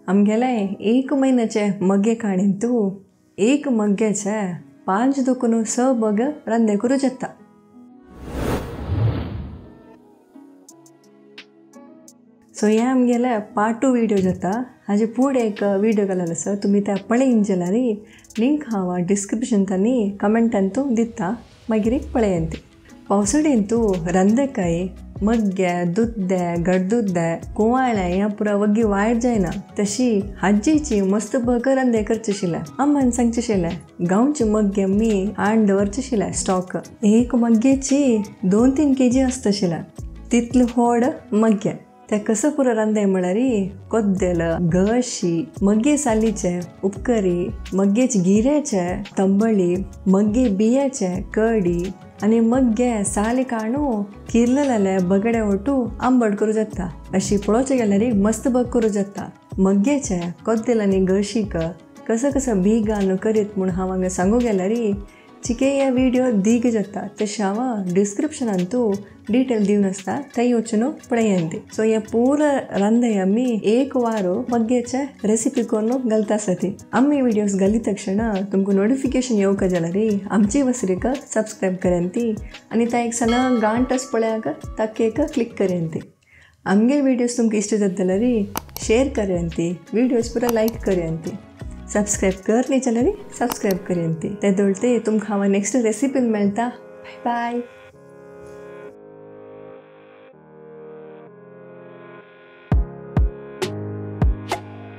आमगेले एक महिन्याचे मग्गे काणींतू एक मग्गेचे 5 दुकून 6 बग रांदे करूं जाता. सो हे आमगेले पार्ट 2 व्हिडिओ जाता. हाजे फुडें एक व्हिडिओ घाललो आसा, तुमी त्या पळयन जाल्यार लिंक हांव डिस्क्रिप्शन आनी कमेंटांतू दिता, मागीर पळयंती. पावसाळेंतू रांदेकाय मग्गे दुद्दे गडदुद्दे कुंवाळे ह्या पुरा वग्गी वायट जायना. तशी हाजीची मस्त बग रांदे करचे आशिल्लें. अम्मान सांगचे आशिल्लें गांवचे मग्गे आमी हाडून दवरचे आशिल्ले स्टॉक. एक मग्गेची 2-3 केजी आसता आशिल्लें, तितले व्हड मग्गे. ते कसं पुरो रांदे म्हळ्यार कोद्देल गशी मग्गे सालीचे उपकरी मग्गेचे गिऱ्याचे तंबळी मग्गे बियाचे कडी आनी मग्गे साली काणू किरलेले बगडे ओटू आंबट करूं जाता. अशी पळोवचे गेल्यार मस्त बग करूं जाता. मग्गेचे कोद्देल आनी गशीक कसं कसं बी घालून करीत म्हूण हांव हांगा सांगू गेल्यार चिके हे व्हिडिओ दीग जाता. तशें हांव डिस्क्रिप्शनान तूं डिटेल दिवन आसता, थंय वचून पळयंती. सो हे पुरा रांदे आमी एक वारो मग्गेचे रेसिपी करून घालता आसा. ती आमी व्हिडियोज घाली तक्षण तुमकां नोटिफिकेशन येवंक जाल्यार आमची वसरीक सबस्क्रायब करंती आनी त्या एक सण गांठ आसा पळयाक ताका एक क्लिक करंती. आमगे व्हिडियोज तुमकां इश्ट जाता जाल्यार शेर करंती, व्हिडियोज पुरा लायक करंती, सबस्क्रायब कर न्ही जाल्यार सबस्क्रायब करंती. ते दवरते तुमकां हांव नेक्स्ट रेसिपीन मेळटा. बाय बाय.